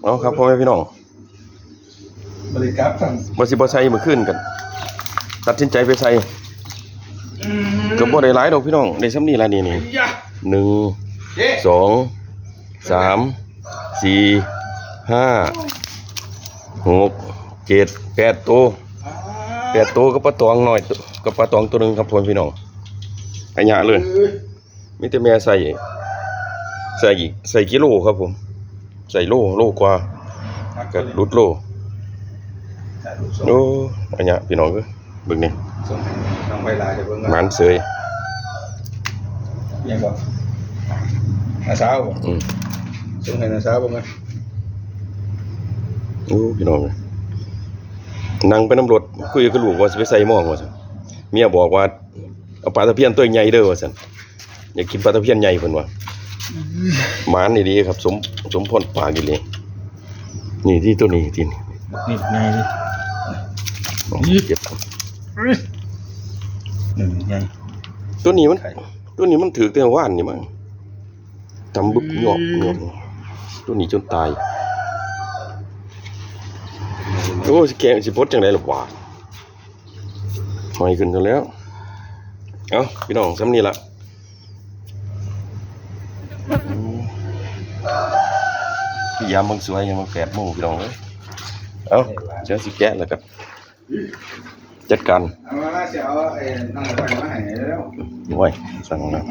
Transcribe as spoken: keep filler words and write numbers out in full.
เอาครับพ่อแม่พี่น้อง บริการสั่ง ว่าสิบ่ใส่มื้อคืนกัน ตัดสินใจไปใส่ อืม ก็บ่ได้หลายดอกพี่น้อง ได้ส่ำนี้ล่ะนี่นี่ ยะ หนึ่ง เจ๊ สอง สาม สี่ ห้า หก เจ็ด แปดโต อ่า แปดโตกับปลาตองน้อย กับปลาตองตัวหนึ่งครับพ่อแม่พี่น้อง อันเนี้ยเลย เอ้ย มีแต่แม่ใส่ ใส่ ใส่กิโลครับผม ใส่โล โลกว่า ก็หลุดโล โอ้ อันเนี้ยพี่น้องเอ้ย เบิ่งนี่ ส่งให้น้องใบลาเดี๋ยวเบิ่ง หมานเสย ยังบ่น้าสาวบ่ อืม ส่งให้น้าสาวเบิ่งนะ โอ้ พี่น้องเอ้ย นั่งไปนำรถ คุยกับลูกว่าสิไปใส่หม่องว่าซั่น เมียบอกว่า เอาปลาตะเพียนตัวใหญ่เด้อว่าซั่น อยากกินปลาตะเพียนใหญ่เพิ่นว่า หมานอีหลีครับ สม สมพรปากอีหลี นี่ที่ตัวนี้ที่นี่ นี่ไง เก็บ หนึ่งไง ตัวนี้มัน ตัวนี้มันถือแต่ว่านนี่มั้ง ตำบึกหยอกหยอก ตัวนี้จนตาย โอ้ย สิแกะ สิปลดจังได๋ล่ะวะ หอยขึ้นซะแล้ว เอ้า พี่น้อง ส่ำนี้ล่ะ อืม พี่ยามเบิ่งสวย ยังมาแปดโมง พี่น้องเอ้ย เอ้า เดี๋ยวสิแกะแล้วก็ จัดการ เอามาเสียเอาไอ้นั่นไปมาให้แล้ว โอ้ย สั่งนะ